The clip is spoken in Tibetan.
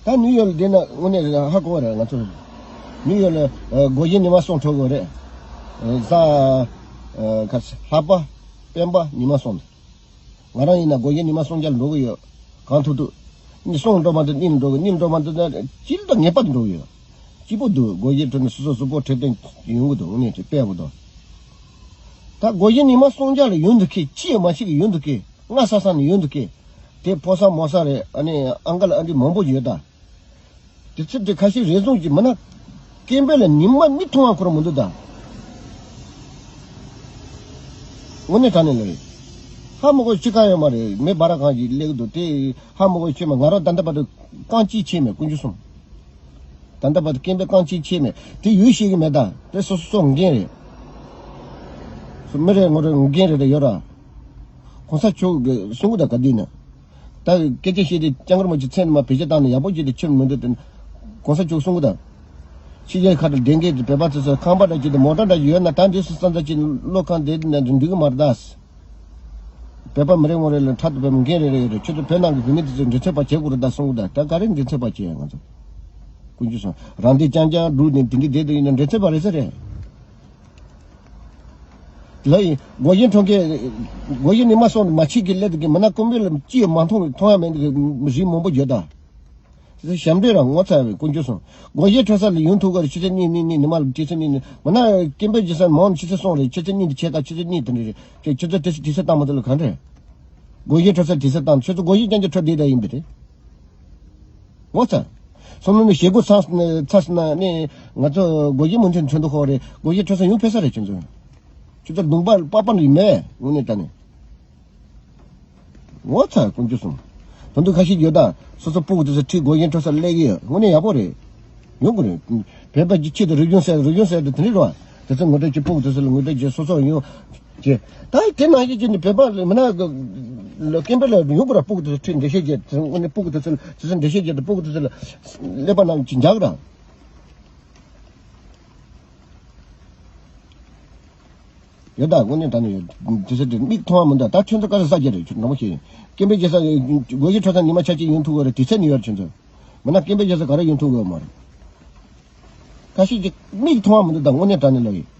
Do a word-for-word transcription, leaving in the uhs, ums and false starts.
ད་ནིའུ་ཡོག་ལ་བསྡད་ན་དངོས་གནས་ཧ་གོ་བ་རེད། ང་ཚོ་ནིའུ་ཡོག་ལ་ཨ་སྒོ་བཞི་ཉི་མ་གསུམ་འཕྲོ་གི་རེད། ཨ་གཟའ་ཨ་ག་ལྷག་པ། སྤེན་པ། ཉི་མ་གསུམ། ང་རང་ཡིན་ན་སྒོ་བཞི་ཉི་མ་གསུམ་ཆར་འགྲོ་གི་ཡོད། གང་ཐུབ་ཐུབ། ཉི་གསུམ་འགྲོ་མ་ཐུབ་གཉིས་འགྲོ་གི། གཉིས་འགྲོ་མ་ཐུབ་ན་སྤྱིར་བཏང་ངེས་པར་དུ་འགྲོ་གི་ཡོད། སྐྱིད་པོ་འདུག་སྒོ་བཞི་འཕྲོ་ནས་སོ་སོ་གཟུགས་པོ་འཕྲོད་བསྟེན་ཡོང་གི་འདུག་དངོས་གནས་དེ་དཔེ་པོ་འདུག་ད་སྒོ་བཞི་ཉི་མ་གསུམ་ཆར་ལ་ཡོང་འདུག་གི། ཅི་ཡང་མ་ཤེས་གི་ཡོང་འདུག་གི། སྔ་ས་ས་ནས་ཡོང་འདུག་གི། དེ་ཕོ་གསར་མོ་གསར་རེད། ཨ་ནི་ཨང་ཀལ་ཨ་འདྲི་མང་པོ་ཡོད་ད། དེ་ཚོ་དེ་ཁ་ཤས་རེ་ཟུང་གིས་མིན་ན་སྐད་འབོད་ལ་ཉི་མ་མིག་མཐོང་བ་ཁོ་རང་མི་འདུག་ད། དངོས་གནས་དྲང་གནས་ལ་རེད། ཧ་མ་གོ་ཅི་གང་ཡོད་མ་རེད། མི་སྦ་ར་གང་ཞིག་སླེབས་འདུག་དེ་ཧ་མ་གོ་ཆེ་མ། ང་རང་ད་ལྟ་བར་དུ་རྐང་གཅིག་ཆད་མེད། དཀོན་མཆོག་གསུམ། ད་ལྟ་བར་དུ་སྐད་འབོད་རྐང་གཅིག་ཆད་མེད། དེ་ཡུལ་ཤེས་ཀྱི་མེད་ད། དེ་སོ་སོ་སོ་འགན་རེད། སོ་མི་རེ་ངོ་རེ་འགན་རེ་རེ་ཡོད་ར། གོང་ས་མཆོག་གིས་གསུང་གི་ད་ག་དུས་ན། ད་སྐད་ཆ་བཤད་དུས་སྐྱབས་མགོན་རིན་པོ་ཆེ་མཚན་ནས་མ་བེད་སྤྱོད་བཏང་ནས་ཡག་པོ་བྱས་ཏེ་ཁྱོན་མི་འདུག་དེ་གོང་ས་མཆོག་གསུང་གི་ད། ཕྱི་རྒྱལ་ཁག་ཏུ་བསྡད་མཁན་གྱི་བོད་པ་ཚོ་ཚོ་ཁང་པ་འདྲ་ཅིག་དང་མོ་ཊ་འདྲ་ཅིག་ཡོད་ན་ད་འདི་སུ་ཙམ་ཙམ་ཅིག་བློ་ཁེངས་བསྡད་ན་འགྲིག་གི་མ་རེད་ད། བོད་པ་མི་རེ་ངོ་རེ་ལ་འཕྲལ་དུ་བོད་མི་འགན་རེ་རེ་ཡོད་རེད། ཁྱོད་ཚོ་བོད་ནང་གི་བོད་མི་དེ་ཚོ་འགྲན་ཚོད་པ་བྱེད་དགོས་རེད་ད་གསུང་གི་ད། ད་ག་རེ་འགྲན་ཚོད་པ་བྱེད་ཡ། ང་ཚོ་དཀོན་མཆོག་གསུམ་རང་སྡེ་རྐྱང་རྐྱང་བསྒྲུགས་ནས་དེ་འདྲ་བསྡད་དུ་ཡིན་ན་འགྲན་ཚོད་པ་རེད་ས་རེད། ལ་ཡིན་སྒོ་བཞི་འཕྲོ་མཁན། སྒོ་བཞི་ནས་མ་སོང་ནས་མ་ཕྱི་གི་སླེབས་དུ་གི་མི་ན་ཀུན་སྤོས་ལ་ཅི་ཡང་མ་མཐོང་མཐོང་ཡ་མེད་འདུག་གི་རིགས་མང་པོ་ཡོད་ད། དེ་ཚོ་ཞབས་འདྲེན་རང་ངོ་ཚ་བའི་དཀོན་མཆོག་གསུམ། སྒོ་བཞི་འཕྲོ་ས་ལ་ཡོང་ཐུབ་ག་རེད། ཆུ་ཚོད་གཉིས་གཉིས་གཉིས་ཉི་མ་ལ་ཆུ་ཚོད་གཉིས་གཉིས་མ་ན་སྐད་འབོད་བྱེད་ས་མང་ཆུ་ཚོད་གསུམ་རེད། ཆུ་ཚོད་གཉིས་དེ་ཆད་ད་ཆུ་ཚོད་གཉིས་དེ་འདྲ་རེད། ཁྱེད་ཆུ་ཚོད་དེ་དུས་ཚོད་བཏང་མ་ཐུབ་ལ་ག་འདྲ། སྒོ་བཞི་འཕྲོ་ས་དུས་ཚོད་བཏང་ཆུ་ཚོད་སྒོ་བཞི་རྐྱང་རྐྱང་འཕྲོ་བསྡད་ད་ཡིན་པ་རེད། ངོ་ཚ། སོ་མི་མི་ཞེ་དགུ་ཚ་ཚ་ན་ནི་ང་ཚོ་སྒོ་བཞི་མུ་མཐུད་ཚོན་དུ་ཤོག་རེད། སྒོ་བཞི་འཕྲོ་ས་ཡོང་ཕེབས་ས་རེད། ཁྱོད་ཚོ་ཁྱོད་ཚོ་གདོང་པ་པགས་པ་ནི་མེད་དངོས་གནས་དྲང་གནས། ངོ་ཚ་དཀོན་མཆོག་གསུམ། ད་དུང་ཁ་ཤས་ཡོད་ད། སོ་སོ་སྤུ་གུ་དེ་ཚོ་ཁྲིད་སྒོ་བཞི་འཕྲོ་ས་སླེབས་ཀྱི་ཡོད། དངོས་གནས་ཡག་པོ་རེད། ཡོང་དགོས་རེད། བོད་པ་གི་ཆེད་དུ་རིག་གཞུང་ཟེར་རིག་གཞུང་ཟེར་དུ་དེ་འདྲ་རེད་བ། དེ་ཚོ་ངོ་སྤྲོད་ཀྱི་སྤུ་གུ་དེ་ཚོ་ལ་ངོ་སྤྲོད་ཀྱི་སོ་སོ་ཡོང་། ཅེས། ད་དེ་ནང་བཞིན་བྱས་ནས་བོད་པ་ལ་མི་ན་ལ་སྐད་འབོད་ལ་ཡོང་དགོས་ར། སྤུ་གུ་དེ་ཚོ་ཁྲིད་འགྲེལ་བཤད་བྱས་དེ་ཚོ་དངོས་གནས་སྤུ་གུ་དེ་ཚོ་ལ་དེ་ཚོ་འགྲེལ་བཤད་བྱས་དེ་སྤུ་གུ་དེ་ཚོ་ལ་ཀླད་པ་ནང་གི་འཇགས་ར། ཡོད་ད་དངོས་གནས་ད་ནི་ཡོད། དེ་ཚོ་དེ་མིག་མཐོང་བ་མི་འདུག་ད་ཁྱོད་ཚོ་ག་ཚོད་ས་རྒྱ་རེད། ཁྱོད་ནོར་བ་ཞིག་ཡིན། སྐད་འབོད་བྱེད་ས་སྒོ་བཞི་འཕྲོ་ས་ཉི་མ་ཆ་གཅིག་ཡོང་ཐུབ་གི་རེད། དུས་ཚོད་ནི་ཡོད་རེད། ཁྱོད་ཚོ་མི་ན་སྐད་འབོད་བྱེད་ས་ག་རེ་ཡོང་ཐུབ་གི་ཡོད་མ་རེད། ཁ་ཤས་ཀྱིས་མིག་མཐོང་བ་མི་འདུག་ད་དངོས་གནས་དྲང་གནས་ལོ་ཡིན།